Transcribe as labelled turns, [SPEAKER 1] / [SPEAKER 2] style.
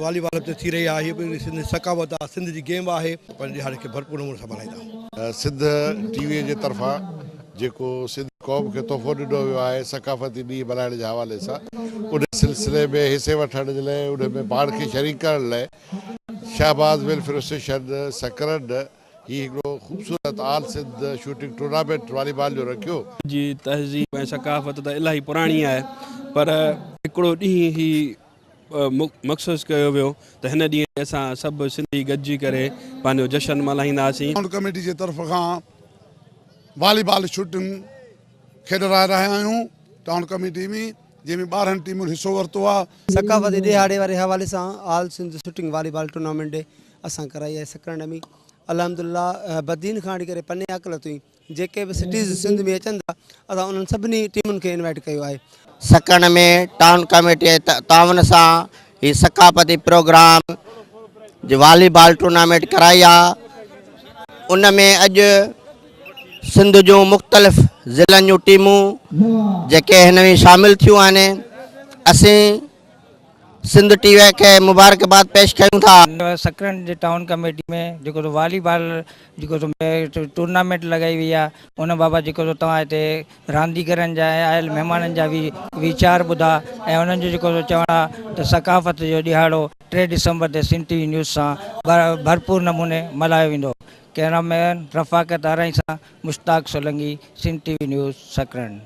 [SPEAKER 1] والي بال به ٿي رهي آهي، هي به سنڌ جي ثقافت آهي، سنڌ جي گيم آهي، پنهنجي ڏهاڙي کي ڀرپور نموني سان ملهائيندا.
[SPEAKER 2] سنڌ ٽي وي جي طرفان جيڪو سنڌي قوم کي تحفو ڏنو ويو آهي ثقافتي ڏينهن ملهائڻ جي حوالي سان ان سلسلي ۾ حصي وٺڻ جي لاء ان ۾ پاڻ کي شريڪ ڪرڻ لاء شهباز ويلفيئر ايسوسيئيشن سڪرنڊ هي هڪڙو خوبصورت آل سنڌ شوٽنگ ٽورنامينٽ والي بال جو رکيو.
[SPEAKER 3] جي تهذيب ۽ ثقافت ته الاهي پراڻي آهي پر هڪڙو ڏينهن هي مخصوص ڪيو ويو ته هن ڏينهن تي اسان سڀ سنڌي گڏجي ڪري پنهنجو جشن ملهائينداسين.
[SPEAKER 4] ٽائون ڪميٽي جي طرف کان والي بال شوٽنگ کيڏرائي رهيا آهيون ٽائون ڪميٽي ۾ جنهن ۾ 12 ٽيمن حصو ورتو آهي.
[SPEAKER 5] ثقافتي ڏهاڙي واري حوالي سان آل سنڌ شوٽنگ والي بال ٽورنامينٽ اسان ڪرائي آهي سڪرنڊ ۾ الحمدلله بدين کان وٺي ڪري پني عاقل تائين جيڪي به سٽيز سنڌ ۾ اچن ٿا اسان انهن سڀني ٽيمن کي انوائيٽ ڪيو آهي.
[SPEAKER 6] سڪرنڊ ۾ ٽائون ڪميٽي جي تعاون سان هي ثقافتي پروگرام جي والي بال ٽورنامينٽ ڪرائي آ ان ۾ اڄ سنڌ جون مختلف ضلعن جون ٽيمون جيڪي هن ۾ شامل ٿيون آهن اسين سنڌ ٽي وي کي مبارڪباد پيش ڪيون ٿا.
[SPEAKER 7] سڪرنڊ جي ٽائون ڪميٽي ۾ جيڪو سو والي بال جيڪو سو ٽورنامينٽ لڳائي وئي آهي ان بابت جيڪو سو توهان هتي رانديگرن جا ۽ آيل مهمانن جا به ويچار ٻڌا ۽ انهن جو جيڪو سو چوڻ آهي ته ثقافت جو ڏهاڙو 3 ڊسمبر تي سنڌ ٽي وي نيوز سان ڀرپور نموني ملهايو ويندو ڪئميرا مين رفاقت آرائين سان Mushtaq Solangi Sindh T V news Sakrand.